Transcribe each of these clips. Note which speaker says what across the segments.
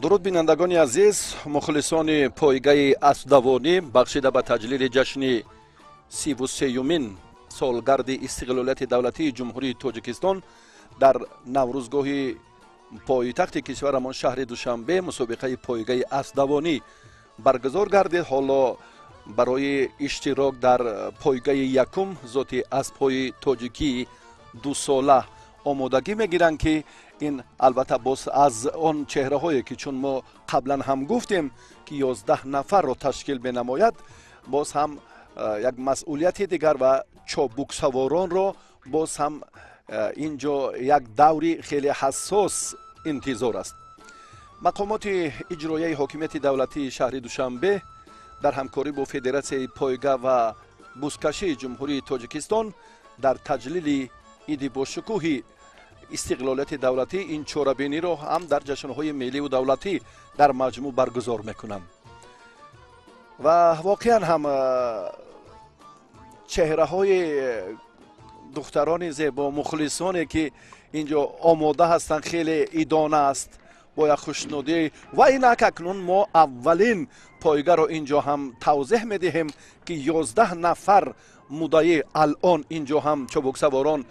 Speaker 1: Дуруд, бинандагони азиз, мухлисони пойгаи аспдавонӣ. Бахшида ба таҷлили ҷашни 33-юмин солгарди истиқлолияти давлатии Ҷумҳурии Тоҷикистон дар Наврӯзгоҳи пойтахти кишварамон, шаҳри Душанбе, мусобиқаи пойгаи аспдавонӣ баргузор гардид. Ҳоло барои иштирок дар пойгаи якум зоти аспҳои тоҷикии дусола омодагӣ мегиранд, ки ин албатта боз аз он чеҳраҳое, ки чун мо қаблан ҳам гуфтем, ки 11 нафарро ташкил менамояд, боз ҳам як масъулияти дигар ва чобуксаворонро боз ҳам ин ҷо як даври хеле ҳассос интизор аст. Мақомоти иҷроияи ҳокимияти давлатии шаҳри Душанбе дар ҳамкорӣ бо Федератсияи пойга ва бузкашии Ҷумҳурии Тоҷикистон дар таҷлили иди бошукӯҳи истиқлолияти давлатӣ ин чорабиниро ҳам дар ҷашнҳои милливу давлатӣ дар маҷмӯъ баргузор мекунанд. Ва воқеан ҳам чеҳраҳои духтарони зебо, мухлисоне, ки ин ҷо омода ҳастанд, хеле идона аст, бо як хушнудӣ. Ва инак акнун мо аввалин пойгаро ин ҷо ҳам тавзеҳ медиҳем, ки 11 нафар мудаӣ алон ин ҷо ҳам чобуксаворон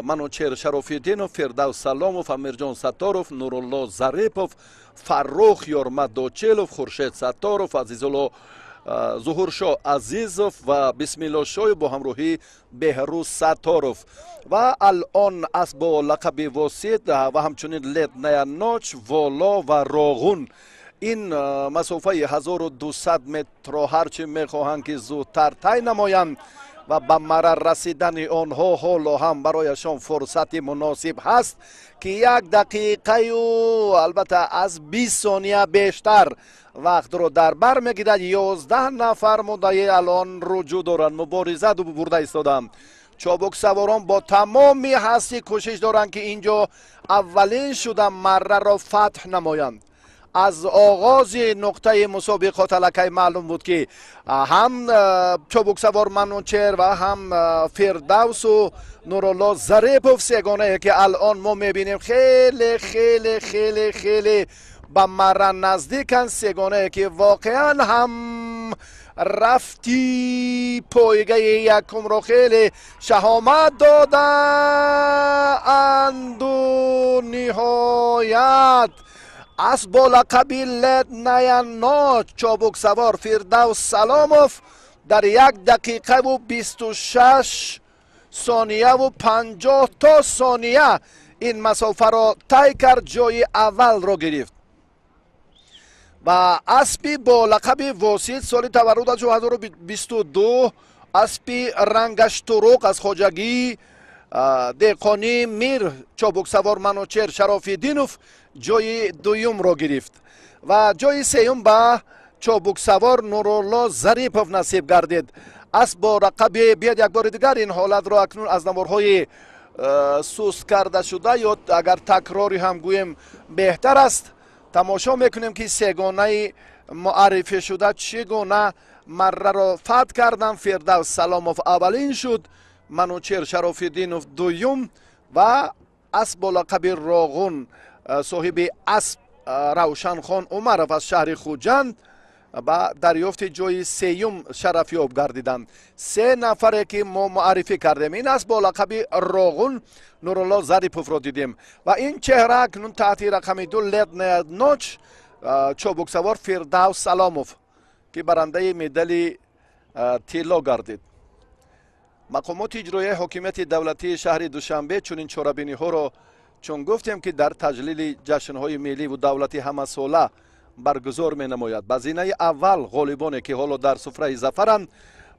Speaker 1: Манучер Шарофиддинов, Фирдавс Саломов, Амирҷон Сатторов, Нурулло Зарипов, Фаррух Ёрмадочилов, Хуршед Сатторов, Азизулло Зуҳуршо Азизов ва Бисмилло Шоев бо ҳамроҳии Беҳрӯз Сатторов. Ва алон асп бо лақаби Восит ва ҳамчунин Летняя ночь, Воло ва Роғун ин масофаи 1200 метрро ҳарчи мехоҳанд, ки зудтар тай намоянд. Ва ба марра расидани онҳо ҳоло ҳам барояшон фурсати муносиб ҳаст, ки як дақиқаю албатта аз 20 сония бештар вақтро дар бар мегирад. 11 нафар муддаи алон руҷӯъ доранд, мубориза бурда истодаанд. Чобуксаворон бо тамоми ҳастӣ кӯшиш доранд, ки ин ҷо аввалин шуда марраро фатҳ намоянд. Аз оғози нуқтаи мусобиқот аллакай маълум буд, ки ҳам чобуксавор Манучер ва ҳам Фирдавсу Нурулло Зарипов, сегонае, ки алон мо мебинем, хеле, хеле, хеле, хеле ба марра наздиканд. Сегонае, ки воқеан ҳам рафти пойгаи якумро хеле шаҳомат додаанду ниҳоят асп бо лақаби Летняя ночь, чобуксавор Фирдавс Саломов, дар 1 дақиқаву 26 сонияву 50 то сония ин масофаро тай кард, ҷои аввалро гирифт. Ва аспи бо лақаби Восит, соли таваллудаш 2022, аспи рангаш туруқ аз хоҷагии деҳқонӣ Мир, чобуксавор Манучер Шарофиддинов ҷои дуюмро гирифт ва ҷои сеюм ба чобуксавор Нурулло Зарипов насиб гардид, асп бо рақаби. Биёд, як бори дигар ин ҳолатро акнун аз наворҳои суст карда шуда ё агар такрорӣ ҳам гӯем беҳтар аст, тамошо мекунем, ки сегонаи муаррифӣ шуда чӣ гуна марраро фатҳ карданд. Фирдавс Саломов аввалин шуд, Манучер Шарофиддинов дуюм ва асп бо лақаби Роғун, соҳиби асп Равшанхон Умаров аз шаҳри Хуҷанд, ба дарёфти ҷои сеюм шарафёб гардиданд. Се нафаре, ки мо муаррифӣ кардем, ин асп бо лақаби Роғун, Нурулло Зариповро дидем ва ин чеҳра акнун таҳти рақами 2, Летняя ночь, чобуксавор Фирдавс Саломов, ки барандаи медали тилло гардид. Мақомоти иҷроияи ҳокимияти давлатии шаҳри Душанбе чунин чорабиниҳоро, чун гуфтем, ки дар таҷлили ҷашнҳои милливу давлатӣ ҳамасола баргузор менамояд. Ба зинаи аввал ғолибоне, ки ҳоло дар суфраи зафаранд,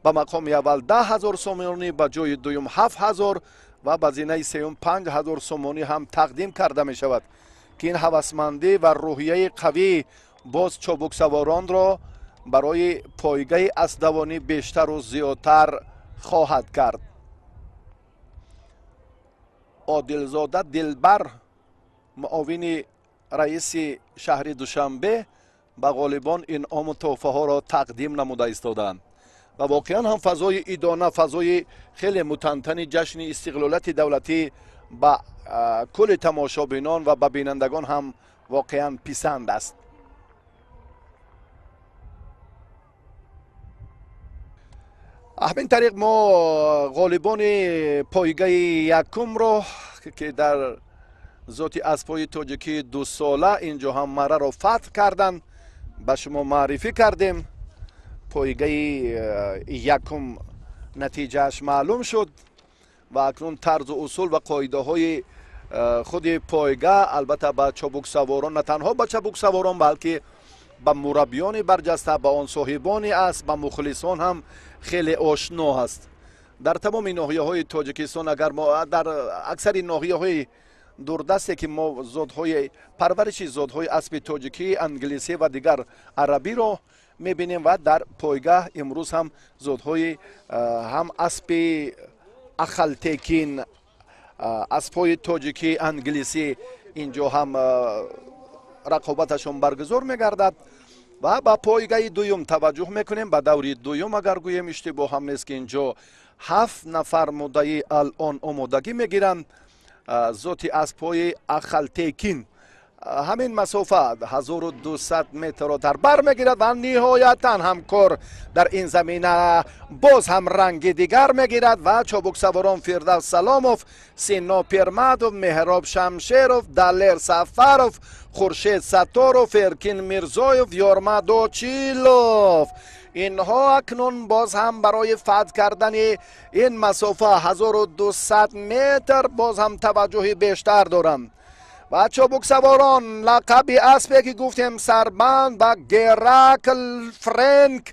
Speaker 1: ба мақоми аввал 10 000 сомонӣ, ба ҷои дуюм 7000 ва ба зинаи сеюм 5000 сомонӣ ҳам тақдим карда мешавад, ки ин ҳавасмандӣ ва рӯҳияи қавӣ боз чобуксаворонро барои пойгаи аспдавонӣ бештару зиёдтар хоҳад кард. Одилзода Дилбар, муовини раиси шаҳри Душанбе, ба ғолибон инъому тӯҳфаҳоро тақдим намуда истодаанд. Ва воқеан ҳам фазои идона, фазои хеле мутантани ҷашни истиқлолияти давлатӣ ба кулли тамошобинон ва ба бинандагон ҳам Воқеан писанд аст. Ҳамин тариқ мо ғолибони пойгаи якумро, ки дар зоти аспҳои тоҷикии дусола инҷо ҳам мараро фатҳ карданд, ба шумо маърифӣ кардем. Пойгаи якум натиҷааш маълум шуд ва акнун тарзу усул ва қоидаҳои худи пойга албатта ба чобуксаворон, на танҳо ба чобуксаворон, балки ба мураббиёни барҷаста, ба он соҳибони асп, ба мухлисон ҳам хеле ошно аст. Дар тамоми ноҳияҳои Тоҷикистон, агар мо дар аксари ноҳияҳои дурдасте ки мо зодҳои парвариши зодҳои аспи тоҷикӣ, англисӣ ва дигар арабиро мебинем ва дар пойгаҳ имрӯз ҳам зодҳои ҳам аспи ахалтекин, аспҳои тоҷикӣ, англисӣ инҷо ҳам рақобаташон баргузор мегардад. Ва ба пойгаи дуюм таваҷҷӯҳ мекунем. Ба даври дуюм агар гӯем, иштибоҳ ҳам нест, ки инҷо 7 нафар муддаӣ алон омодагӣ мегиранд. Зоти аспҳои ахалтекин ҳамин масофа 1200 метрро дар бар мегирад ва ниҳоятан ҳамкор дар ин замина боз ҳам ранги дигар мегирад ва чобуксаворон Фирдавс Саломов, Сино Пирмадов, Меҳроб Шамшеров, Далер Сафаров, Хуршед Сатторов, Эркин Мирзоев, Ёрмад Очилов. Инҳо акнун боз ҳам барои фатҳ кардани ин масофа 1200 метр боз ҳам таваҷҷӯҳи бештар доранд. Ва чобуксаворон лақаби аспе ки гуфтем Сарбанд ва Геракл Френк,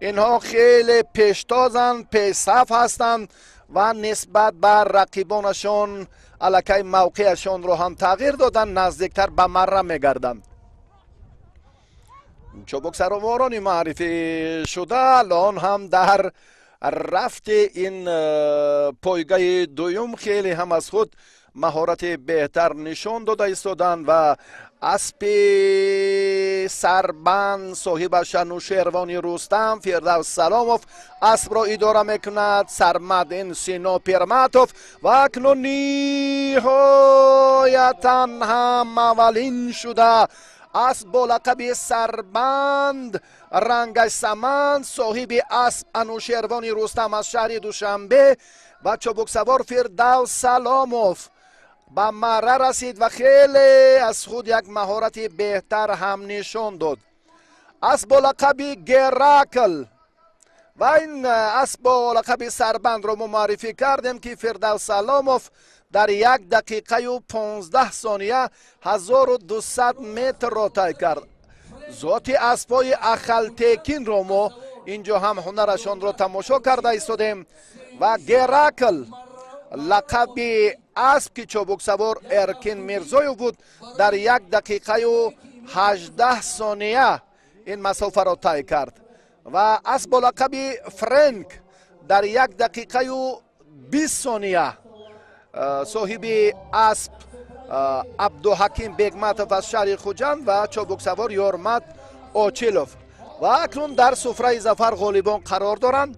Speaker 1: инҳо хеле пештозанд, пешсаф ҳастанд ва нисбат ба рақибонашон аллакай мавқеашонро ҳам тағйир доданд, наздиктар ба марра мегарданд. Чобуксаворони маърифӣ шуда алон ҳам дар рафти ин пойгаи дуюм хеле ҳам аз худ маҳорати беҳтар нишон дода истоданд ва аспи Сарбанд соҳибаш Анушервони Рустам, Фирдавс Саломов аспро идора мекунад, сармад ин Сино Пирматов ва акнун ниҳоятан ҳам аввалин шуда асп бо лақаби Сарбанд, рангаш саманд, соҳиби асп Анушервони Рустам аз шаҳри Душанбе ва чобуксавор Фирдавс Саломов ба марра расид ва хеле аз худ як маҳорати беҳтар ҳам нишон дод. Асп бо лақаби Геракл ва ин асп бо лақаби Сарбандро мо муаррифӣ кардем, ки Фирдавс Саломов дар 1 дақиқаю 15 сония 1200 метрро тай кард. Зоти аспҳои ахалтекинро мо инҷо ҳам ҳунарашонро тамошо карда истодем ва Геракл лақаби асп, ки чобуксавор Эркин Мирзоев буд, дар 1 дақиқаю 18 сония ин масофаро тай кард ва асп бо лақаби Френк дар 1 дақиқаю 20 сония соҳиби асп Абдуҳаким Бегматов аз шаҳри Хуҷанд ва чобуксавор Ёрмад Очилов. Ва акнун дар суфраи зафар ғолибон қарор доранд.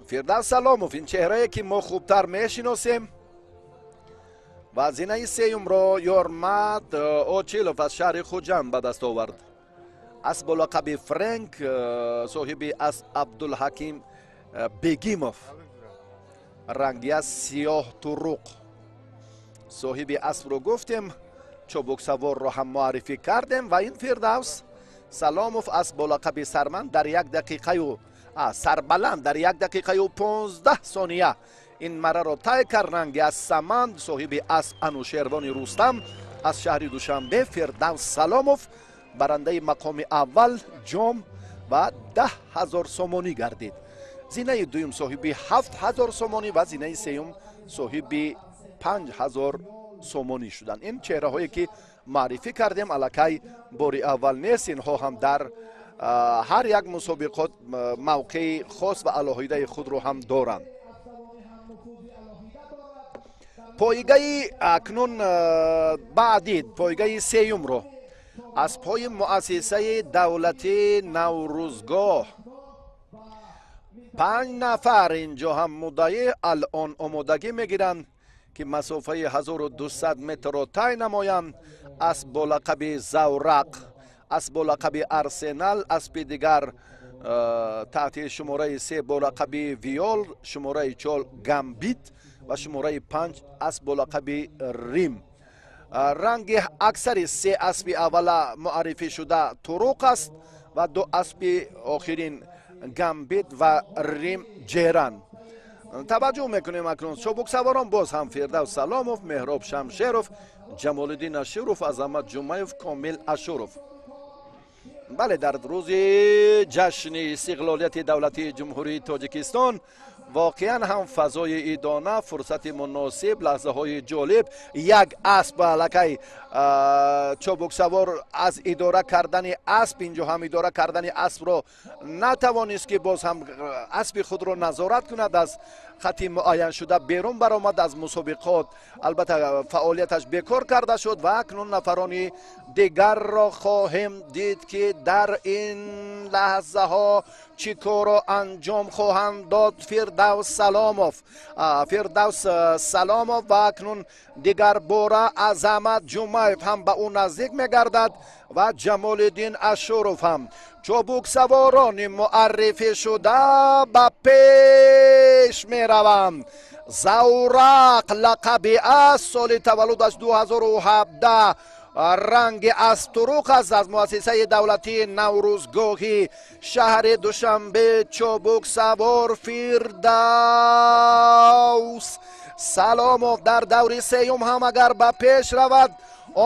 Speaker 1: Фирдавс Саломов, ин чеҳрае ки мо хубтар мешиносем, ва зинаи сеюмро Ёрмад Очилов аз шаҳри Хуҷанд ба даст овард. Асп бо лақаби Френк соҳиби асп Абдулҳаким Бегимов, рангия сиёҳ туруқ. Соҳиби аспро гуфтем, чобуксаворро ҳам муаррифӣ кардем ва ин Фирдавс Саломов асп бо лақаби Сарманд дар 1 дақиқаю Сарбаланд дар 1 дақиқаю 15 сония ин марраро тай кард. Ранги аз саманд, соҳиби асп Анушервони Рустам аз шаҳри Душанбе, Фирдавс Саломов барандаи мақоми аввал, ҷом ва 10 000 сомонӣ гардид. Зинаи дуюм соҳиби 7000 сомонӣ ва зинаи сеюм соҳиби 5000 сомонӣ шуданд. Ин чеҳраҳое ки маърифӣ кардем аллакай бори аввал нест. Инҳо ҳам дар ҳар як мусобиқот мавқеи хос ва алоҳидаи худро ҳам доранд. Пойгаи акнун баъдӣ, пойгаи сеюмро аспҳои муассисаи давлатии Наврӯзгоҳ, 5 нафар инҷо ҳам муддаӣ алон омодагӣ мегиранд, ки масофаи 1200 метрро тай намоянд. Асп бо лақаби Заврақ, асп бо лақаби Арсенал, аспи дигар таҳти шумораи 3 бо лақаби Виол, шумораи 4 Гамбит ва шумораи 5 асп бо лақаби Рим. Ранги аксари се аспи аввала муаррифӣ шуда туруқ аст ва ду аспи охирин Гамбит ва Рим ҷеран. Таваҷҷӯҳ мекунем акнун чобуксаворон боз ҳам Фирдавс Саломов, Меҳроб Шамшеров, Ҷамолиддин Ашуров, Азамат Ҷумаев, Комил Ашуров. Бале, дар рӯзи ҷашни истиқлолияти давлатии Ҷумҳурии Тоҷикистон воқеан ҳам фазои идона, фурсати муносиб, лаҳзаҳои ҷолиб. Як асп аллакай чобуксавор аз идора кардани асп, инҷо ҳам идора кардани аспро натавонист, ки боз ҳам аспи худро назорат кунад, аз хати муайяншуда берун баромад аз мусобиқот. Албатта, фаъолияташ бекор карда шуд ва акнун нафарони дигарро хоҳем дид, ки дар ин лаҳзаҳо чӣ корро анҷом хоҳанд дод. Фирдавс Саломов, Фирдавс Саломов ва акнун дигар бора Азамат Ҷумаев ҳам ба ӯ наздик мегардад ва Ҷамолиддин Ашуров ҳам. Чобуксаворони муаррифӣ шуда ба пеш мераванд. Заврақ лақаби аст, соли таваллудаш 2017, ранги асп туруқ аст, аз муассисаи давлатии Наврӯзгоҳи шаҳри Душанбе чобуксавор Фирдавс Саломов дар даври сеюм ҳам агар ба пеш равад,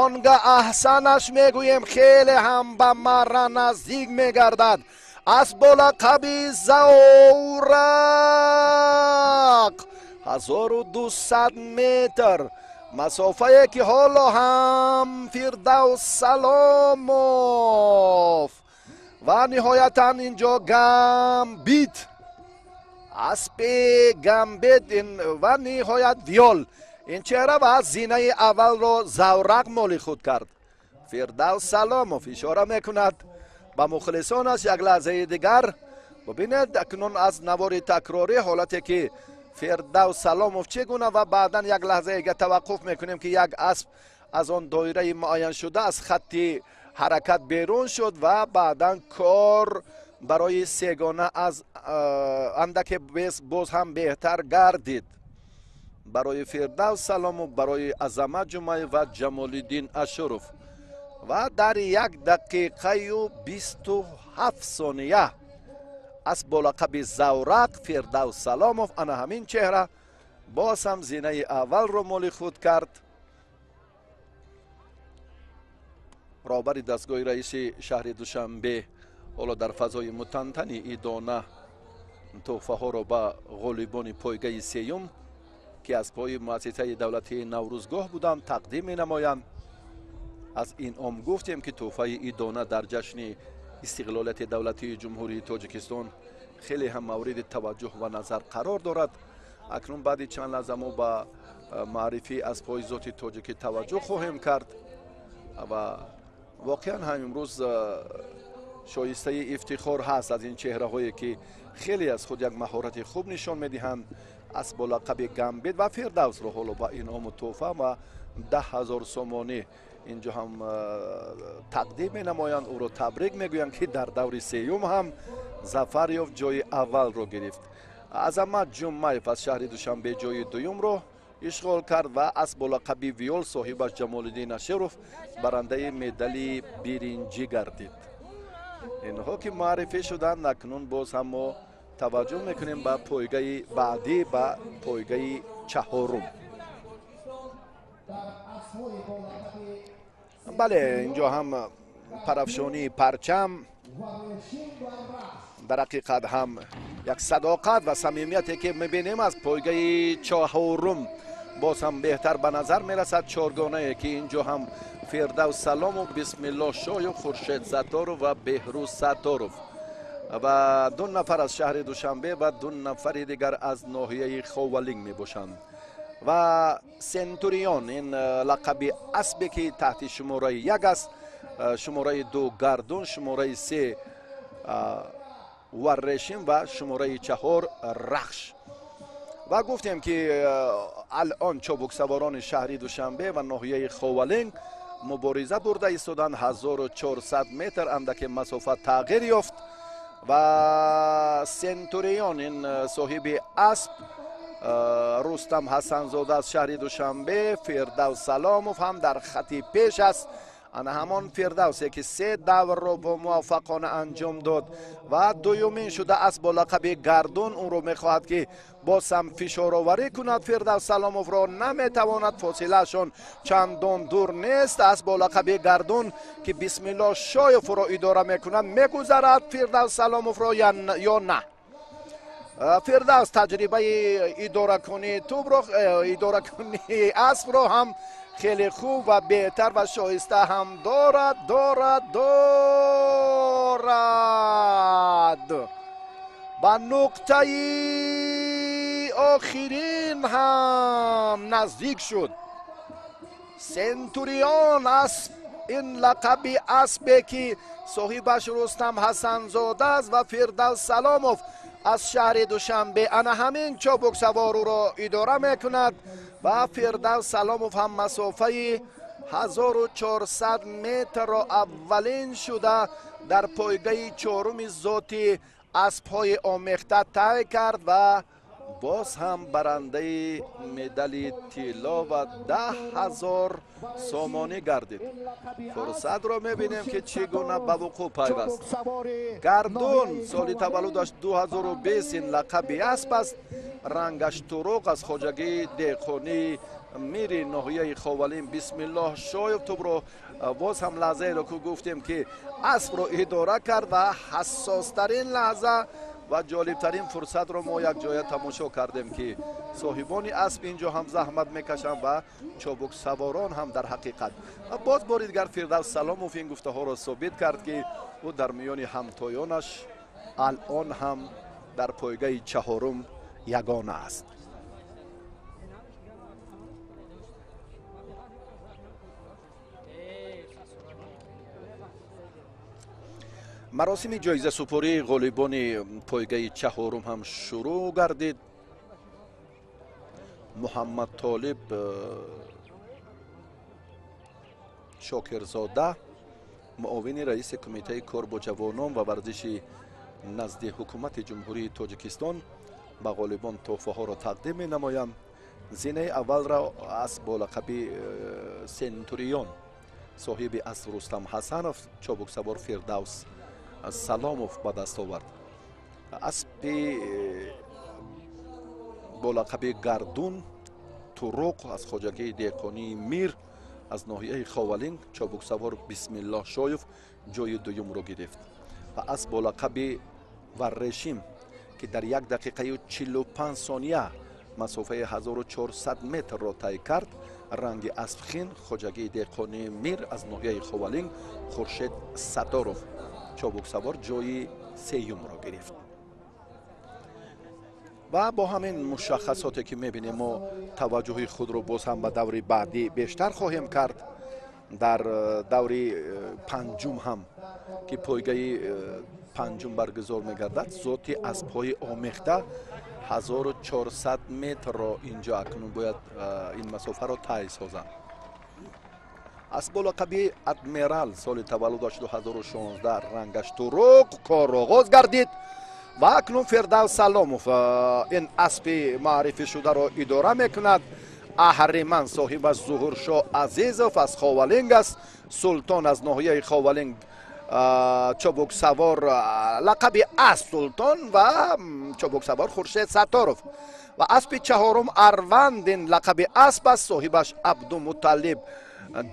Speaker 1: он га аҳсанаш мегӯем, хеле ҳам ба марра наздик мегардад. Асп бо лақаби Заврақ, 1200 метр масофае ки ҳоло ҳам Фирдавс Саломов ва ниҳоятан инҷо Гамбит, аспи Гамбит ва ниҳоят Виол. Ин чеҳра ва зинаи аввалро Заврақ моли худ кард. Фирдавс Саломов ишора мекунад ба мухлисонаш. Як лаҳзаи дигар бубинед акнун аз навори такрорӣ ҳолате ки Фирдавс Саломов чӣ гуна, ва баъдан як лаҳзаега таваққуф мекунем, ки як асп аз он доираи муайяншуда, аз хатти ҳаракат берун шуд ва баъдан кор барои сегона аз андаке боз ҳам беҳтар гардид барои Фирдавс Саломов, барои Азамат Ҷумаев ва Ҷамолиддин Ашуров. Ва дар 1 дақиқаю 27 сония асп бо лақаби Заврақ Фирдавс Саломов, ана ҳамин чеҳра, боз ҳам зинаи аввалро моли худ кард. Роҳбари дастгоҳи раиси шаҳри Душанбе ҳоло дар фазои мутантани идона тӯҳфаҳоро ба ғолибони пойгаи сеюм, ки аз пои муассисаи давлатии Наврӯзгоҳ буданд, тақдим менамоянд. Аз инъом гуфтем, ки тӯҳфаи идона дар ҷашни истиқлолияти давлатии Ҷумҳурии Тоҷикистон хеле ҳам мавриди таваҷҷӯҳ ва назар қарор дорад. Акнун баъди чанд лаҳза мо ба маърифии аспҳои зоти тоҷикӣ таваҷҷӯҳ хоҳем кард ва воқеан ҳам имрӯз шоистаи ифтихор ҳаст аз ин чеҳраҳое, ки хеле аз худ як маҳорати хуб нишон медиҳанд. Асп бо лақаби Гамбит ва Фирдавсро ҳоло ба инъому тӯҳфа ва 10 000 сомонӣ инҷо ҳам тақдим менамоянд. Ӯро табрик мегӯянд, ки дар даври сеюм ҳам зафар ёфт, ҷои аввалро гирифт. Азамат Ҷумаев аз шаҳри Душанбе ҷои дуюмро ишғол кард ва асп бо лақаби Виол, соҳибаш Ҷамолиддин Аширов, барандаи медали биринҷӣ гардид. Инҳо ки муаррифӣ шуданд, акнун боз ҳам мо таваҷҷӯҳ мекунем ба пойгаи баъдӣ, ба пойгаи чаҳорум. Бале, инҷо ҳам парафшонии парчам дар ҳақиқат ҳам як садоқат ва самимияте ки мебинем аз пойгаи чаҳорум боз ҳам беҳтар ба назар мерасад. Чоргонае ки инҷо ҳам Фирдавс Саломов, Бисмиллоҳ Шоев, Хуршед Сатторов ва Беҳрӯз Сатторов ва 2 нафар аз шаҳри Душанбе ва 2 нафари дигар аз ноҳияи Ховалинг мебошанд. Ва Сентурион, ин лақаби аспе ки таҳти шумораи 1 аст, шумораи 2 Гардун, шумораи 3 Варрешим ва шумораи 4 Рахш. Ва гуфтем, ки алон чобуксаворони шаҳри Душанбе ва ноҳияи Ховалинг мубориза бурда истоданд. 1400 метр андаке масофа тағйир ёфт ва Сентурион, ин соҳиби асп Рустам Ҳасанзода аз шаҳри Душанбе, Фирдавс Саломов ҳам дар хати пеш аст. Ана ҳамон Фирдавсе, ки се даврро бо муваффақона анҷом дод ва дуюмин шуда аст бо лақаби Гардун. Ӯро мехоҳад, ки боз ҳам фишороварӣ кунад. Фирдавс Саломовро наметавонад, фосилаашон чандон дур нест. Аст бо лақаби Гардун, ки Бисмиллоҳ Шоев ӯро идора мекунад, мегузарад Фирдавс Саломовро ё на? Фирдавс таҷрибаи идоракунии тӯбро, идоракунии аспро ҳам хеле хуб ва беҳтар ва шоиста ҳам дорад, дорад, дорад. Ба нуқтаи охирин ҳам наздик шуд. Сентурион асп, ин лақаби аспе, ки соҳибаш Рустам Ҳасанзода аст ва Фирдавс Саломов аз шаҳри Душанбе ана ҳамин чобуксавор ӯро идора мекунад. Ва Фирдавс Саломов ҳам масофаи 1400 метрро аввалин шуда дар пойгаи чоруми зоти аспҳои омехта тай кард ва боз ҳам барандаи медали тилло ва 10 000 сомонӣ гардид. Фурсатро мебинем, ки чӣ гуна ба вуқӯъ пайваст. Гардун, соли таваллудаш 2020, ин лақаби асп аст, рангаш туруқ, аз хоҷагии деҳқонии Мири ноҳияи Ховалин Бисмиллоҳ Шоев тӯбро боз ҳам лаҳзаеро, ки гуфтем, ки аспро идора кард ва ҳассостарин лаҳза ва ҷолибтарин фурсатро мо якҷоя тамошо кардем, ки соҳибони асп инҷо ҳам заҳмат мекашанд ва чобуксаворон ҳам дар ҳақиқат. Ва боз бори дигар Фирдавс Саломов ин гуфтаҳоро собит кард, ки ӯ дар миёни ҳамтоёнаш алон ҳам дар пойгаи чаҳорум ягона аст. Маросими ҷоизасупории ғолибони пойгаи чаҳорум ҳам шурӯъ гардид. Муҳаммад Толиб Шокирзода, муовини раиси Кумитаи кор бо ҷавонон ва варзиши назди Ҳукумати Ҷумҳурии Тоҷикистон, ба ғолибон тӯҳфаҳоро тақдим менамоянд. Зинаи аввалро асп бо лақаби Сентурион, соҳиби асп Рустам Ҳасанов, чобуксавор Фирдавс Саломов ба даст овард. Аспи бо лақаби Гардун, туруқ, аз хоҷагии деҳқонии Мир аз ноҳияи Ховалинг, чобуксавор Бисмиллоҳ Шоев ҷои дуюмро гирифт ва асп бо лақаби Варрешим, ки дар 1 дақиқаю 45 сония масофаи 1400 метрро тай кард, ранги аспхин, хоҷагии деҳқонии Мир аз ноҳияи Ховалинг, Хуршед Сатторов чобуксавор ҷои сеюмро гирифт. Ва бо ҳамин мушаххасоте, ки мебинем, мо таваҷҷӯҳи худро боз ҳам ба даври баъдӣ бештар хоҳем кард. Дар даври панҷум ҳам, ки пойгаи панҷум баргузор мегардад, зоти аспҳои омехта, 1400 метрро инҷо акнун бояд ин масофаро тай созанд. Асп бо лақаби Адмирал, соли таваллудаш 2016, рангаш туруқ, кор оғоз гардид ва акнун Фирдавс Саломов ин аспи маърифӣ шударо идора мекунад. Аҳриман, соҳибаш Зуҳуршоҳ Азизов аз Ховалинг аст. Султон, аз ноҳияи Ховалинг, чобуксавор, лақаби асп Султон ва чобуксавор Хуршед Сатторов. Ва аспи чаҳорум Арванд, ин лақаби асп аст, соҳибаш Абдумуталлиб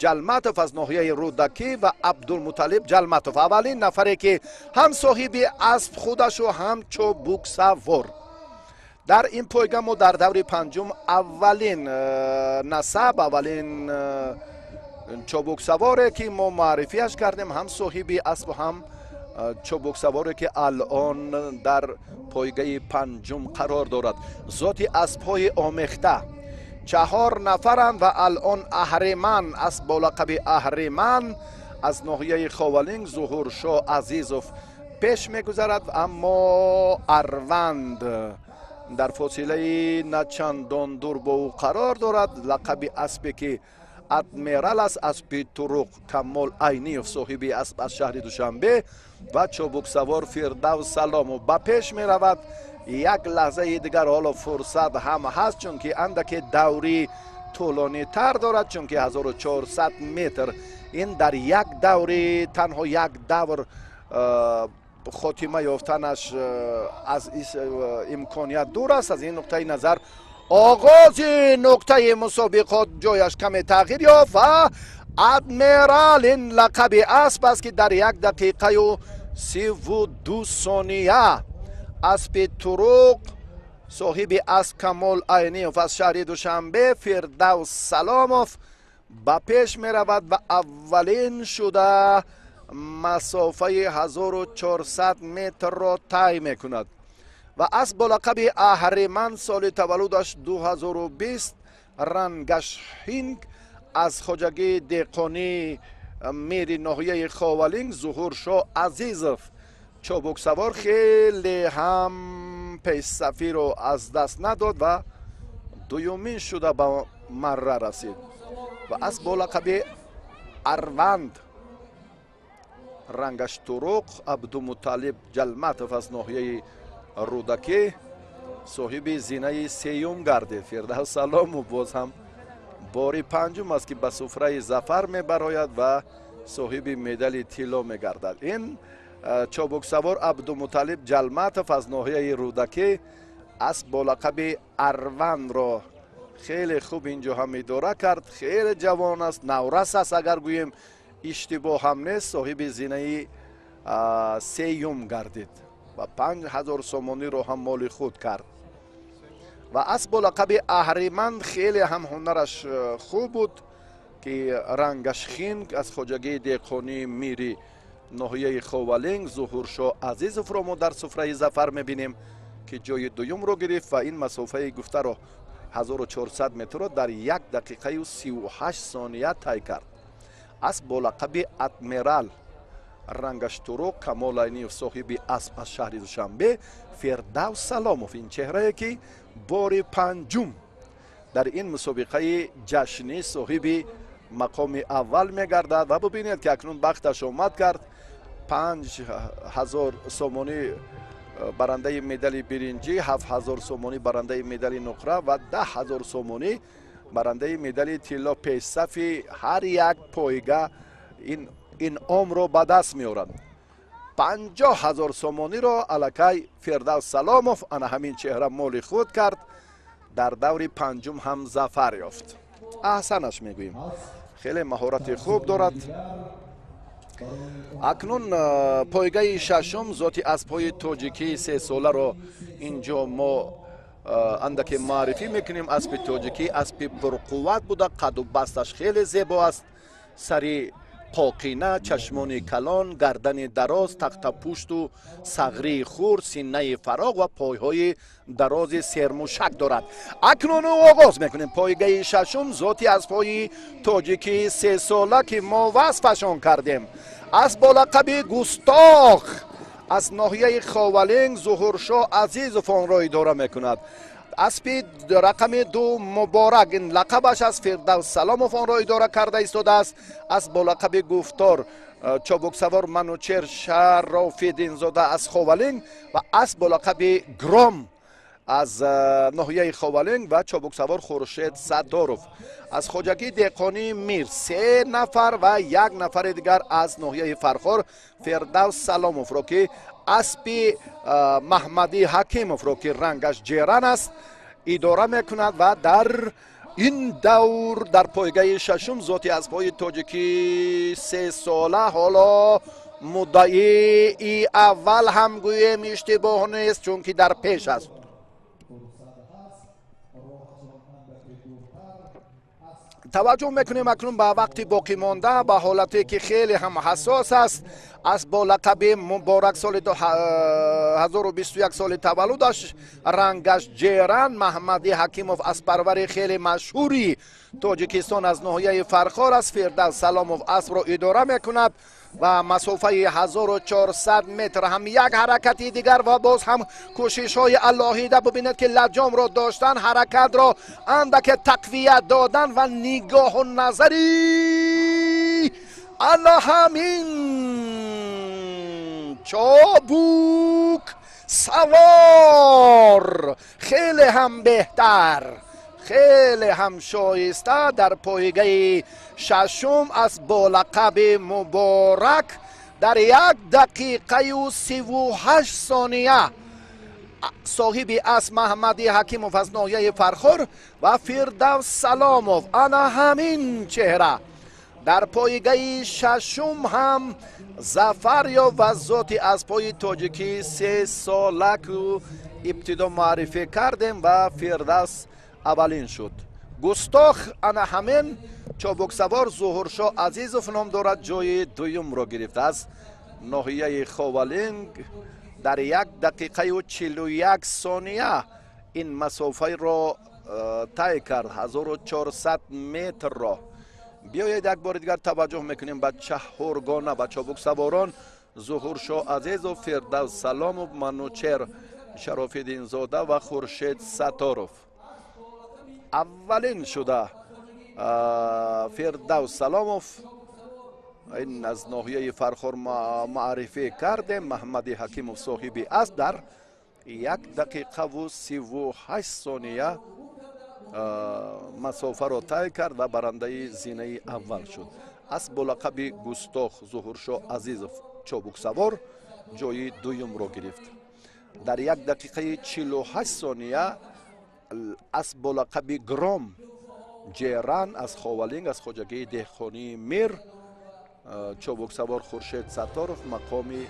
Speaker 1: Ҷалматов аз ноҳияи Рӯдакӣ. Ва Абдулмуталлиб Ҷалматов аввалин нафаре, ки ҳам соҳиби асп худашу, ҳам чобуксавор. Дар ин пойга мо дар даври панҷум аввалин насаб, аввалин чобуксаворе, ки мо маърифиаш кардем, ҳам соҳиби аспу ҳам чобуксаворе, ки алон дар пойгаи панҷум қарор дорад. Зоти аспҳои омехта чаҳор нафаранд ва алон Аҳриман, асп бо лақаби Аҳриман аз ноҳияи Ховалинг, Зуҳуршоҳ Азизов пеш мегузарад, аммо Арванд Дар фосилаи начандон дур бо ӯ қарор дорад. Лақаби аспе ки Адмирал аст, аспи туруқ Камол Айниев, соҳиби асп аз шаҳри Душанбе, ва чобуксавор Фирдавс Саломов ба пеш меравад. Як лаҳзаи дигар ҳоло фурсат ҳам ҳаст, чунки андаке даври тӯлонитар дорад, чунки 1400 метр ин дар як даври, танҳо як давр хотима ёфтанаш аз имконият дур аст. Аз ин нуқтаи назар оғози нуқтаи мусобиқот ҷояш каме тағйир ёфт ва Адмирал ин лақаби асп аст, ки дар 1 дақиқаю 32 сония аспи туруқ, соҳиби асп Камол Айниев аз шаҳри Душанбе, Фирдавс Саломов ба пеш меравад ва аввалин шуда масофаи 1400 метрро тай мекунад. Ва асп бо лақаби Аҳриман, соли таваллудаш 2020, рангаш ҳинг, аз хоҷагии деҳқонии мири ноҳияи Ховалинг Зуҳуршоҳ Азизов, чобуксавор хеле ҳам пешсафиро аз даст надод ва дуюмин шуда ба марра расид. Ва асп бо лақаби Арванд, рангаш туруқ, Абдумуталиб Ҷалматов аз ноҳияи Рӯдакӣ соҳиби зинаи сеюм гардид. Фирдавс Саломов боз ҳам бори панҷум аст, ки ба суфраи зафар мебарояд ва соҳиби медали тилло мегардад. Ин чобуксавор Абдумуталиб Ҷалматов аз ноҳияи Рӯдакӣ асп бо лақаби Арвандро хеле хуб инҷо ҳам идора кард. Хеле ҷавон аст, наврас аст, агар гӯем иштибоҳ ҳам нест, соҳиби зинаи сеюм гардид ва 5000 сомониро ҳам моли худ кард. Ва асп бо лақаби Аҳриман хеле ҳам ҳунараш хуб буд, ки рангаш хинг, аз хоҷагии деҳқонии мири ноҳияи Ховалинг Зуҳуршоҳ Азизовро мо дар суфраи зафар мебинем, ки ҷои дуюмро гирифт ва ин масофаи гуфтаро 1400 метрро дар 1 дақиқаю 38 сония тай кард. Асп бо лақаби Адмирал, рангаш туруқ, Камол Айниев, соҳиби асп аз шаҳри Душанбе, Фирдавс Саломов, ин чеҳрае ки бори панҷум дар ин мусобиқаи ҷашнӣ соҳиби мақоми аввал мегардад. Ва бубинед, ки акнун бахташ омад кард. 5000 сомонӣ барандаи медали биринҷӣ, 7000 сомонӣ барандаи медали нуқра ва 10000 сомонӣ барандаи медали тилло пешсафи ҳар як пойга ин инъомро ба даст меорад. 50000 сомониро аллакай Фирдавс Саломов, ана ҳамин чеҳра, моли худ кард. Дар даври панҷум ҳам зафар ёфт. Аҳсанаш мегӯем, хеле маҳорати хуб дорад. Акнун пойгаи шашум зоти аспҳои тоҷикии сесоларо инҷо мо андаке маърифӣ мекунем. Аспи тоҷикӣ аспи пурқувват буда, қаду басташ хеле зебо аст, сари қоқина, чашмони калон, гардани дароз, тахтапушту сағрии хурд, синаи фароғ ва пойҳои дарози сермушак дорад. Акнун оғоз мекунем пойгаи шашум зоти аспҳои тоҷикии сесола, ки мо васфашон кардем. Асп бо лақаби Густох аз ноҳияи Ховалинг Зуҳуршоҳ Азизов онро идора мекунад. Аспи рақами 2 Муборак, ин лақабаш аз Фирдавс Саломов онро идора карда истодааст. Асп бо лақаби Гуфтор, чобуксавор Манучер Шарофиддинзода аз Ховалинг, ва асп бо лақаби Гром аз ноҳияи Ховалинг ва чобуксавор Хуршед Садоров. Аз хоҷагии деҳқонии Мир 3 нафар ва 1 нафари дигар аз ноҳияи Фархор Фирдавс Саломовро, ки аспи Маҳмадӣ Ҳакимовро, ки рангаш ҷеран аст, идора мекунад. Ва дар ин давр дар пойгаи шашум зоти аспҳои тоҷикӣ сесола ҳоло муддаии аввал ҳам гӯем иштибоҳ нест, чунки дар пеш аст. Таваҷҷӯҳ мекунем акнун ба вақти боқӣ монда, ба ҳолате ки хеле ҳам ҳассос аст. Асп бо лақаби Муборак, соли 2021 соли таваллудаш, рангаш ҷеран, Маҳмадӣ Ҳакимов аспарвари хеле машҳури Тоҷикистон аз ноҳияи Фархор аст. Фирдавс Саломов аспро идора мекунад. Ва масофаи 1400 метр ҳам як ҳаракати дигар ва боз ҳам кӯшишҳои алоҳида. Бубинед, ки лаҷомро доштан, ҳаракатро андаке тақвият додан ва нигоҳу назари ана ҳамин чобук савор хеле ҳам беҳтар, хеле ҳам шоиста дар пойгаи шашум аз бо лақаби Муборак дар 1 дақиқаю 38 сония. Соҳиби асп Маҳмади Ҳакимов аз ноҳияи Фархор ва Фирдавс Саломов. Ана ҳамин чеҳра дар пойгаи шашум ҳам зафар ёфт ва зоти аспҳои тоҷикӣ сесолаку ибтидо муаррифӣ кардем ва Фирдавс аввалин шуд. Густох, ана ҳамин чобуксавор Зуҳуршоҳ Азизов ном дорад, ҷои дуюмро гирифтааст, ноҳияи Ховалинг. Дар 1 дақиқаю 41 сония ин масофаро тай кард, 1400 метрро. Биёед, як бори дигар таваҷҷӯҳ мекунем ба чаҳоргона, ба чобуксаворон: Зуҳуршоҳ Азизов, Фирдавс Саломов, Манучер Шарофиддинзода ва Хуршед Сатторов. Аввалин шуда Фирдавс Саломов, ин аз ноҳияи Фархор муаррифӣ кардем. Маҳмади Ҳакимов соҳиби асп дар 1 дақиқаву 38 сония масофаро тай кард ва барандаи зинаи аввал шуд. Асп бо лақаби Густох, Зуҳуршоҳ Азизов чобуксавор ҷои дуюмро гирифт. Дар 1 дақиқаи 48 сония асп бо лақаби Гром, Ҷеран аз Ховалинг, аз хоҷагии деҳқонии Мир, чобуксавор Хуршед Сатторов мақоми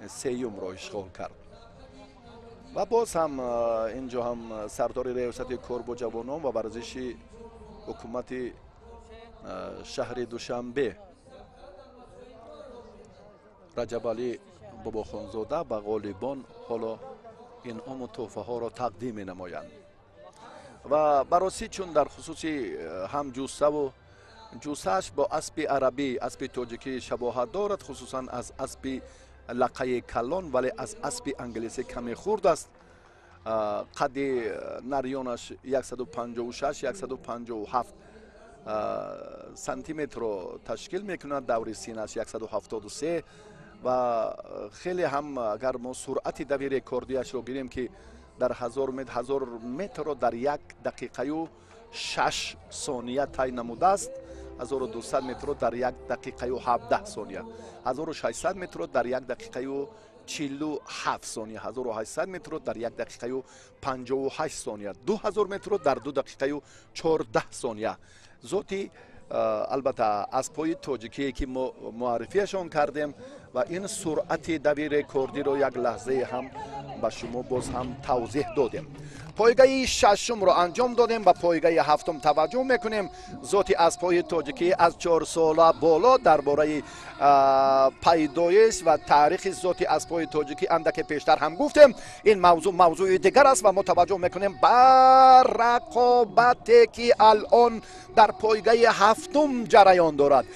Speaker 1: сеюмро ишғол кард. Ва боз ҳам инҷо ҳам сардори Риёсати кор бо ҷавонон ва варзиши ҳукумати шаҳри Душанбе Раҷабалӣ Бобохонзода ба ғолибон ҳоло инъому тӯҳфаҳоро тақдим менамоянд. Ва баросӣ, чун дар хусуси ҳам ҷуссаву ҷуссааш бо аспи арабӣ, аспи тоҷикӣ шабоҳат дорад, хусусан аз аспи лақаи калон, вале аз аспи англисӣ каме хурд аст. Қадди нарёнаш 156, 157 сантиметрро ташкил мекунад, даври синаш 173. Ва хеле ҳам, агар мо суръати дави рекордиашро гирем, ки дар 1000 метр, 1000 метрро дар 1 дақиқаю 6 сония тай намудааст, 1200 метрро дар 1 дақиқаю 17 сония, 1600 метрро дар 1 дақиқаю 47 сония, 1800 метрро дар 1 дақиқаю 58 сония, 2000 метрро дар 2 дақиқаю 14 сония. Зоти, албатта, аспҳои тоҷикие, ки мо муаррифиашон кардем ва ин суръати дави рекордиро як лаҳзае ҳам ба шумо боз ҳам тавзеҳ додем. Пойгаи шашумро анҷом додем, ба пойгаи ҳафтум таваҷҷӯҳ мекунем. Зоти аспҳои тоҷикӣ аз 4 сола боло. Дар бораи пайдоиш ва таърихи зоти аспҳои тоҷикӣ андаке пештар ҳам гуфтем. Ин мавзӯъ мавзӯи дигар аст ва мо таваҷҷӯҳ мекунем ба рақобате, ки алон дар пойгаи ҳафтум ҷараён дорад.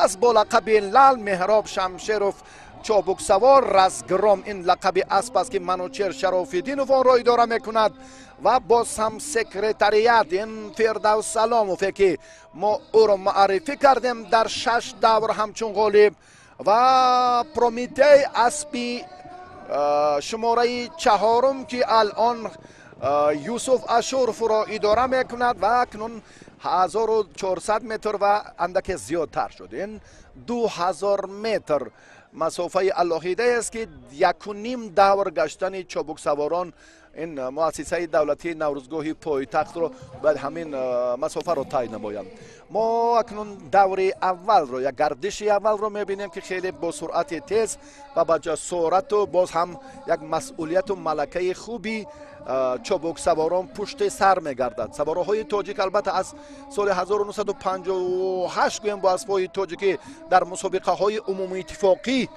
Speaker 1: Асп бо лақаби Лал, Меҳроб Шамшеров чобуксавор. Разгром, ин лақаби асп аст, ки Манучер Шарофиддинов онро идора мекунад ва боз ҳам секретариат, ин Фирдавс Саломове, ки мо ӯро муаррифӣ кардем дар шаш давр ҳамчун ғолиб. Ва Прометей, аспи шумораи чаҳорум, ки алон Юсуф Ашуровро идора мекунад ва акнун 1400 метр ва андаке зиёдтар шуд. Ин 2000 метр масофаи алоҳидае аст, ки якуним давр гаштани чобуксаворон ин муассисаи давлатии Наврӯзгоҳи пойтахтро бояд ҳамин масофаро тай намоянд. Мо акнун даври аввалро, як гардиши аввалро мебинем, ки хеле бо суръати тез ва ба ҷасорату боз ҳам як масъулияту малакаи хуби чобуксаворон пушти сар мегардад. Савораҳои тоҷик, албатта, аз соли 1958 гӯем бо аспҳои тоҷикӣ дар мусобиқаҳои умумииттифоқӣ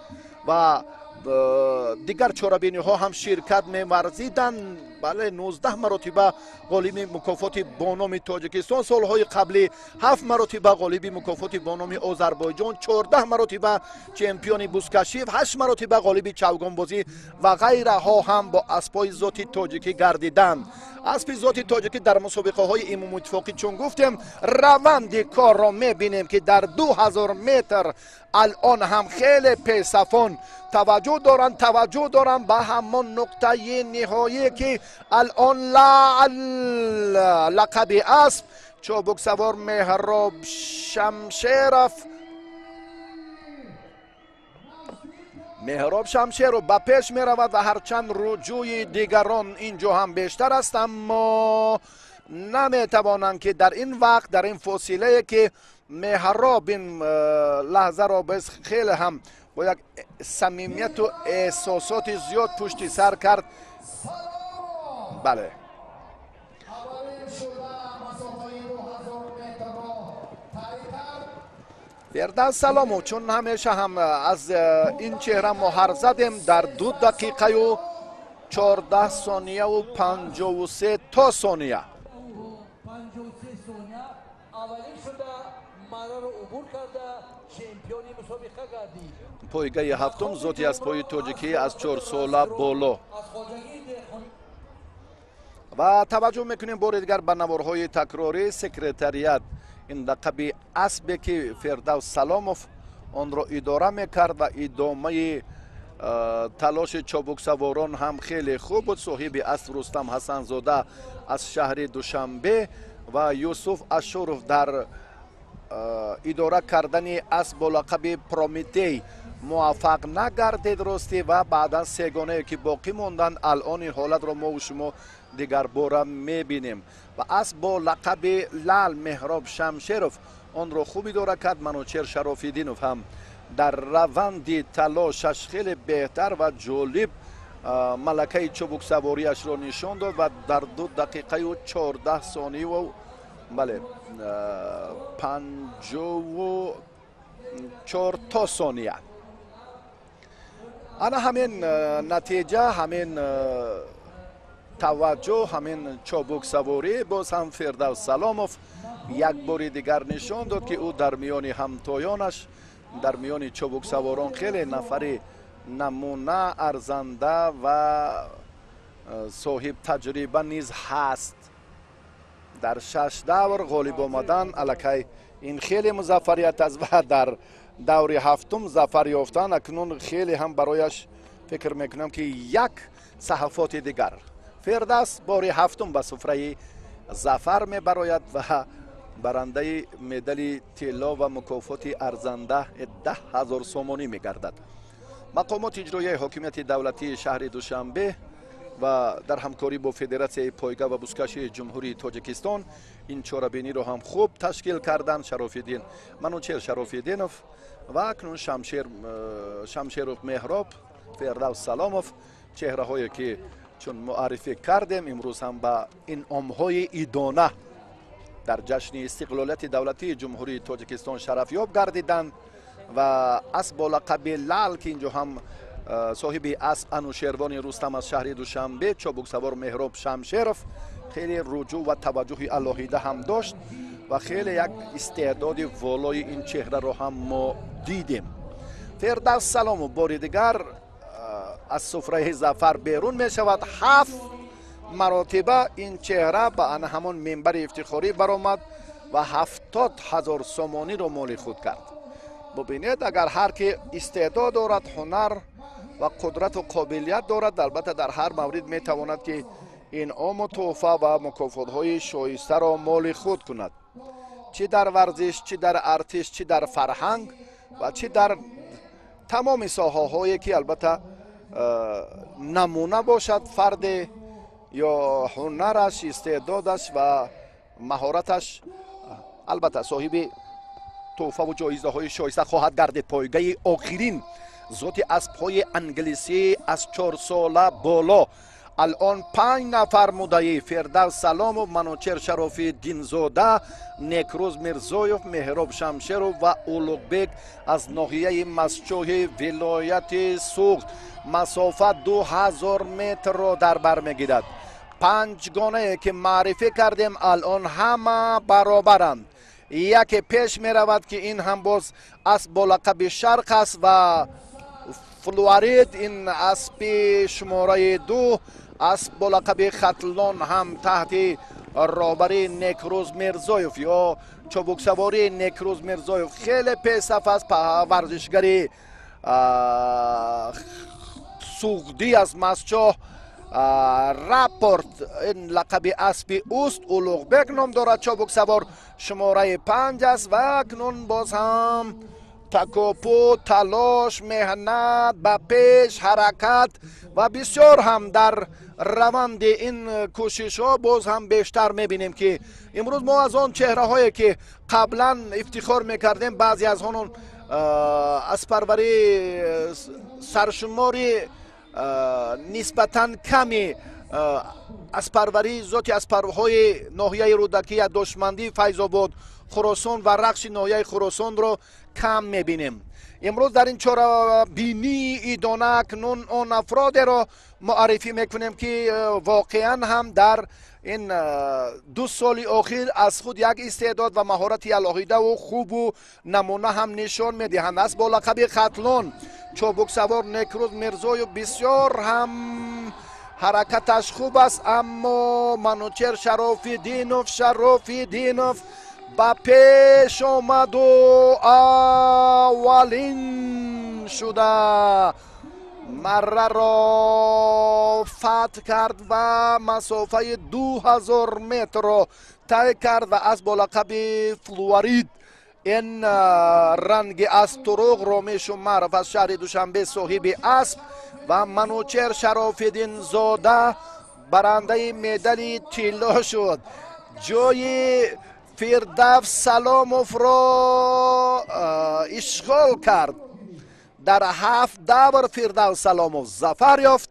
Speaker 1: ва Дигар чорабиниҳо ҳам ширкат меварзиданд. Бале, 19 маротиба ғолиби мукофоти бо номи Тоҷикистон, солҳои қаблӣ 7 маротиба ғолиби мукофоти бо номи Озарбойҷон, 14 маротиба чемпиони бузкашӣ, 8 маротиба ғолиби чавгонбозӣ ва ғайраҳо ҳам бо аспҳои зоти тоҷикӣ гардиданд. Аспи зоти тоҷикӣ дар мусобиқаҳои умумиттифоқӣ, чун гуфтем, раванди корро мебинем, ки дар 2000 метр алон ҳам хеле пешсафон таваҷҷӯҳ доранд ба ҳамон нуқтаи ниҳоие, ки алон лақаби асп чобуксавор Меҳроб Шамшеров ба пеш меравад ва ҳарчанд руҷӯи дигарон инҷо ҳам бештар аст, аммо наметавонанд, ки дар ин вақт, дар ин фосилае, ки Меҳроб ин лаҳзаро хеле ҳам бо як самимияту эҳсосоти зиёд пушти сар кард. Бале, Фирдавс Саломов, чун ҳамеша ҳам аз ин чеҳра мо ҳарф задем, дар 2 дақиқаю 14 сонияву 53 то сония пойгаи ҳафтум зоти аспҳои тоҷикӣ аз 4 сола боло. Ва таваҷҷӯҳ мекунем бори дигар ба наворҳои такрорӣ. Секретариат, ин лақаби аспе, ки Фирдавс Саломов онро идора мекард ва идомаи талоши чобуксаворон ҳам хеле хуб буд. Соҳиби асп Рустам Ҳасанзода аз шаҳри Душанбе ва Юсуф Ашуров дар идора кардани асп бо лақаби Прометей муваффақ нагардид ростӣ, ва баъдан сегонае, ки боқӣ монданд, алон ин ҳолатро мо шумо дигарбора мебинем. Ва асп бо лақаби Лал Меҳроб Шамшеров онро хуб идора кард. Манучер Шарофиддинов ҳам дар раванди талошаш хеле беҳтар ва ҷолиб малакаи чобуксавориашро нишон дод ва дар 2 дақиқаю 14 сонияву бале 54 то сония. Ана ҳамин натиҷа, ҳамин таваҷҷӯҳ, ҳамин чобуксаворӣ боз ҳам Фирдавс Саломов як бори дигар нишон дод, ки ӯ дар миёни ҳамтоёнаш, дар миёни чобуксаворон хеле нафари намуна, арзанда ва соҳиб таҷриба низ ҳаст. Дар 6 давр ғолиб омадан аллакай ин хеле музаффарият аст ва дар даври ҳафтум зафар ёфтан акнун хеле ҳам барояш фикр мекунам, ки як саҳафоти дигар. Фирдавс бори ҳафтум ба суфраи зафар мебарояд ва барандаи медали тилло ва мукофоти арзанда 10 000 сомонӣ мегардад. Мақомоти иҷроияи ҳокимияти давлатии шаҳри Душанбе ва дар ҳамкорӣ бо Федератсияи пойга ва бузкашии Ҷумҳурии Тоҷикистон ин чорабиниро ҳам хуб ташкил карданд. Шарофиддин Манучер Шарофиддинов ва акнун Шамшеров Меҳроб, Фирдавс Саломов, чеҳраҳое, ки чун муаррифӣ кардем, имрӯз ҳам ба инъомҳои идона дар ҷашни истиқлолияти давлатии Ҷумҳурии Тоҷикистон шарафёб гардиданд. Ва асп бо лақаби Лал, ки инҷо ҳам соҳиби асп Анушервони Рустам аз шаҳри Душанбе, чобуксавор Меҳроб Шамшеров хеле руҷӯъ ва таваҷҷӯҳи алоҳида ҳам дошт ва хеле як истеъдоди волои ин чеҳраро ҳам мо дидем. Фирдавс Саломов бори дигар аз суфраи зафар берун мешавад. 7 маротиба ин чеҳра ба ана ҳамон минбари ифтихорӣ баромад ва 70 000 сомониро моли худ кард. Бубинед, агар ҳар ки истеъдод дорад, ҳунар ва қудрату қобилият дорад, албатта дар ҳар маврид метавонад, ки инъому тӯҳфа ва мукофотҳои шоистаро моли худ кунад, чӣ дар варзиш, чӣ дар артиш, чӣ дар фарҳанг ва чӣ дар тамоми соҳаҳое, ки албатта намуна бошад фарде ё ҳунараш, истеъдодаш ва маҳораташ, албатта соҳиби тӯҳфаву ҷоизаҳои шоиста хоҳад гардид. Пойгаи охирин зоти аспҳои англисӣ аз 4 сола боло. Алон 5 нафар муддаӣ: Фирдавс Саломов, Манучер Шарофиддинзода, Некрӯз Мирзоев, Меҳроб Шамшеров ва Улуғбек аз ноҳияи Мастчоҳи вилояти Суғд. Масофа 2000 метрро дар бар мегирад. Панҷгонае ки маърифӣ кардем, алон ҳама баробаранд. Яке пеш меравад, ки ин ҳам боз асп бо лақаби Шарқ аст ва Флуарид, ин аспи шумораи 2, асп бо лақаби Хатлон ҳам таҳти роҳбарии Некрӯз Мирзоев ё чобуксавории Некрӯз Мирзоев хеле пешсаф аст. Варзишгари суғдӣ аз Мастчоҳ. Рапорт ин лақаби аспи ӯст, Улуғбек ном дорад, чобуксавор шумораи 5 аст. Ва акнун боз ҳам такопӯ, талош, меҳнат, ба пеш ҳаракат ва бисёр ҳам дар раванди ин кӯшишҳо боз ҳам бештар мебинем, ки имрӯз мо аз он чеҳраҳое ки қаблан ифтихор мекардем, баъзе аз онон аспарварии саршумори нисбатан ками аспарварии зоти аспарҳои ноҳияи Рӯдакӣ, Душмандӣ, Файзобод, Хуросон ва Рақши ноҳияи Хуросонро кам мебинем. Имрӯз дар ин чорабинии идона акнун он афродеро муаррифӣ мекунем, ки воқеан ҳам дар ин 2 соли охир аз худ як истеъдод ва маҳорати алоҳидаву хубу намуна ҳам нишон медиҳанд. Асп бо лақаби Хатлон, чобуксавор Некрӯз Мирзоев бисёр ҳам ҳаракаташ хуб аст, аммо Манучер Шарофиддинов ба пеш омаду аввалин шуда марраро фатҳ кард ва масофаи 2000 метрро тай кард ва асп бо лақаби Флуарид, ин ранги аз туруғ, Ромиш Умаров аз шаҳри Душанбе соҳиби асп ва Манучер Шарофиддинзода барандаи медали тилло шуд. Ҷои Фирдавс Саломовро ишғол кард. Дар 7 давр Фирдавс Саломов зафар ёфт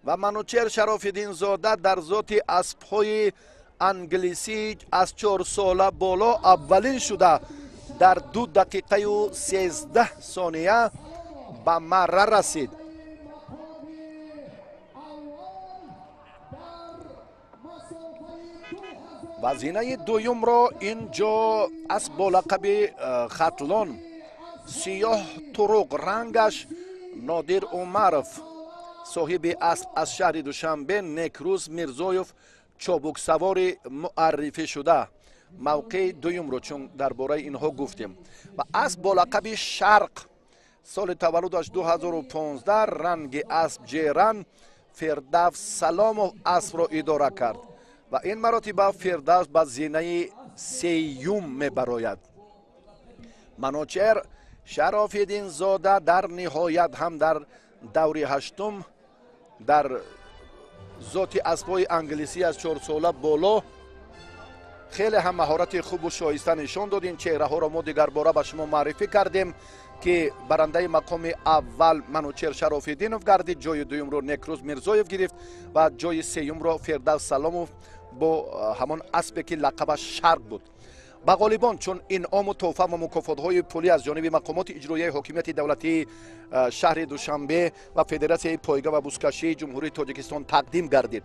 Speaker 1: ва Манучер Шарофиддинзода дар зоти аспҳои англисӣ аз 4 сола боло аввалин шуда дар 2 дақиқаю 13 сония ба марра расид. Вазинаи дуюмро ин ҷо асп бо лақаби Хатлон, сиёҳ туруқ рангаш, Нодир Умаров соҳиби асп аз шаҳри Душанбе, Некрӯз Мирзоев чобуксавори муаррифӣ шуда мавқеи дуюмро, чун дар бораи инҳо гуфтем. Ва асп бо лақаби Шарқ, соли таваллудаш 2015, ранги асп ҷеран, Фирдавс Саломов аспро идора кард ва ин маротиба Фирдавс ба зинаи сеюм мебарояд. Манучер Шарофиддинзода дар ниҳоят ҳам дар даври 8 дар зоти аспҳои англисӣ аз 4 сола боло хеле ҳам маҳорати хубу шоиста нишон дод. Ин чеҳраҳоро мо дигарбора ба шумо маърифӣ кардем, ки барандаи мақоми аввал Манучер Шарофиддинов гардид, ҷои дуюмро Некрӯз Мирзоев гирифт ва ҷои сеюмро Фирдавс Саломов бо ҳамон аспе ки лақабаш Шарқ буд. Ба ғолибон чун инъому тӯҳфа ва мукофотҳои пулӣ аз ҷониби мақомоти иҷроияи ҳокимияти давлатии шаҳри Душанбе ва Федератсияи пойга ва бузкашии Ҷумҳурии Тоҷикистон тақдим гардид.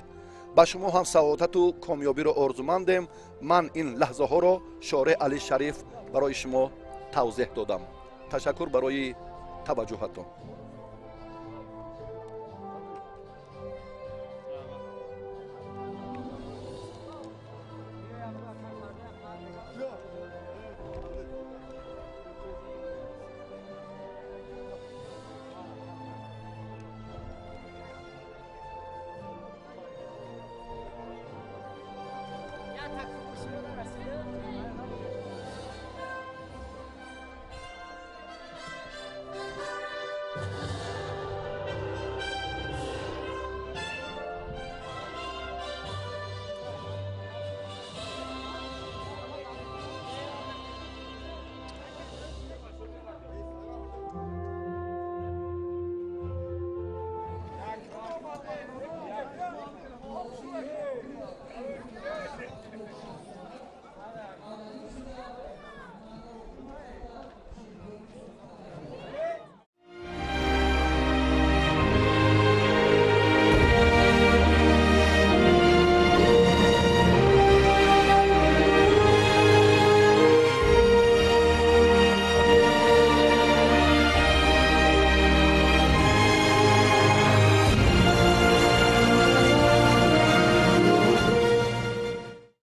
Speaker 1: Ба шумо ҳам саодату комёбиро орзумандем. Ман ин лаҳзаҳоро Шореҳ Али Шариф барои шумо тавзеҳ додам. Ташаккур барои таваҷҷӯҳатон.